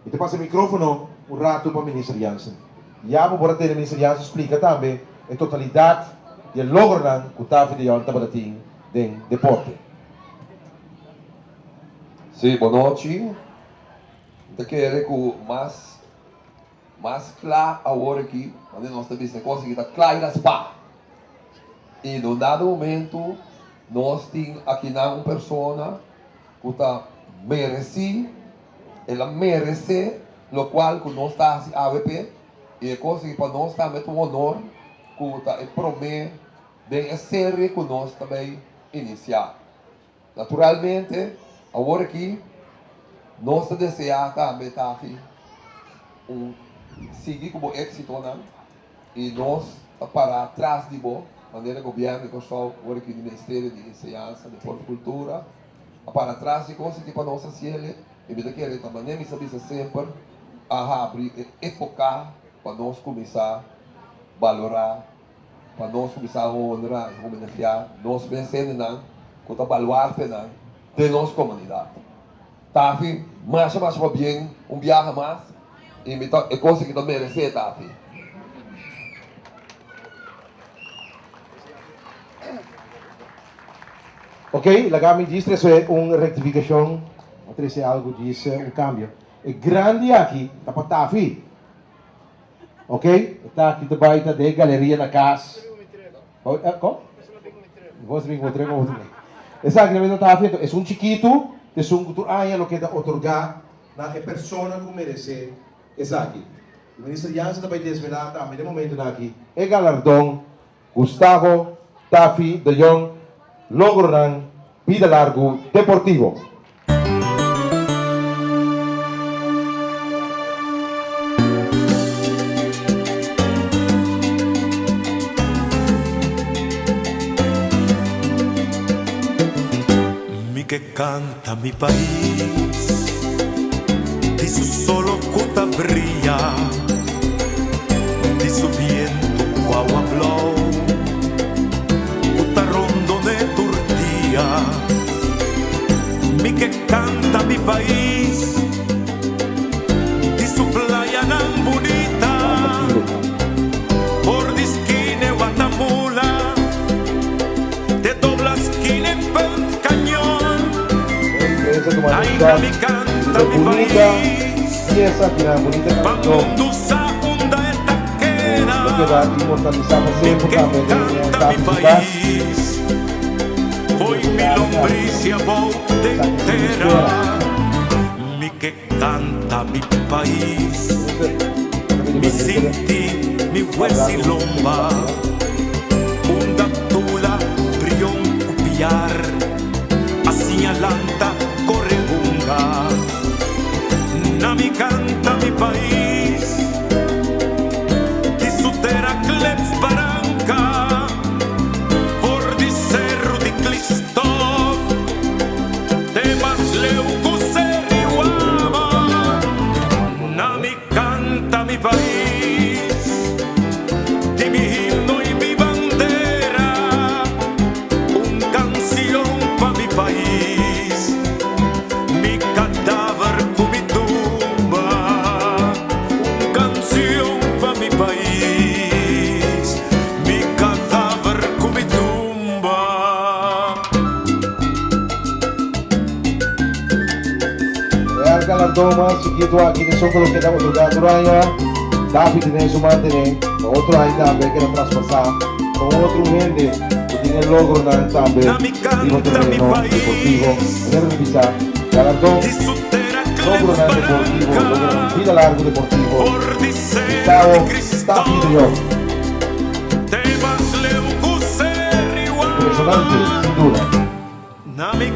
Mi ta pasa e microfono un rato pa Minister Jansen. Ya bo por a tende Minister Jansen splica tambe e totalidad di e logronan cu Taffy de Jong tabata tin den deporte. Sí, bonochi. Mi ta kere cu mas mas cla awor aki, manera nos ta bisa e cos aki ta cla y raspa. Y na un dado momento nos tin akinan un persona cu ta mereci, el a merece locual cu nos ta haci awe p'e, y e cos aki pa nos tambe ta un honor cu ta e prome den e serie cu nos ta bay inicia. Naturalmente, awor aki nos ta desea tambe Taffy un sigui cu bo exitonan y nos ta para tras di bo manera Gobierno di Kòrsou awor aki di Ministerio di Enseñansa, Deporte y Cultura a para tras di cos aki pa nos haciele y mi ta kere ta manera mi sa bisa semper a habri e epoca pa nos cuminsa balora Pa nos kuminsá honra i homenageá nos mes hendenan ku ta baluartenan den nos komunidat. Taffy, masha masha pabien un biaha mas i mi ta e kos aki ta meresé Taffy. Ok, laga mi djis trese un rektifikashon, a trese algu djis un kambio. E grandi aki ta pa Taffy. Ok, e ta aki ta bai ta den galeria na cas. Con? Vos bin cu trek otro. Esaki tambe ta tafi, enton esun chikitu ta esun cu tur aña lo keda otorga na e persona cu merece esaki. E Minister Jansen ta bai desvela tambe den momentonan aki e galardon Gustavo Taffy de Jong logronan bida largu deportivo. Mi ke kanta mi pais di su solo ku ta bria, di su bientu ku awa blou ku ta rondon'é tur dia. Mi ke kanta mi pais di su playanan bunita, for di skine Watamula te dobla skine Punt Cañon. Ainda mi kanta mi pais pa mundu sa unda e ta keda. Mi ke kanta mi pais. Fo'i mi lombricia bou den tera Mi ke canta mi pais Mi sinti mi hues i lomba Unda tula brion cu piar A siña lanta core hunga Na mi canta mi pais Di su tera klets baranca. For di Cerro di Clistop te mas leu cu Seriwaba, na mi canta mi pais, di mi himno y mi bandera, un cancion pa mi pais, mi cadaver cu mi tumba, un cancion pa mi pais. Mi kadaver ku mi tumba. Real galardon mas chikitu aki den soko lo keda otorgá tur aña. David tene su mantené pa otro aña tambe keda traspasá pa un otro hende ku tin e logronan tambe Na mi riba kanta mi tereno deportivo. pais Manera mi bisa, galardon, Di su tera klef logronan deportivo, baranka logronan bida largu deportivo, For di ser di Gustavo Tapi Kristof Brion. Te mas leu ku ser Impresionante, igual sin duda. Na mi.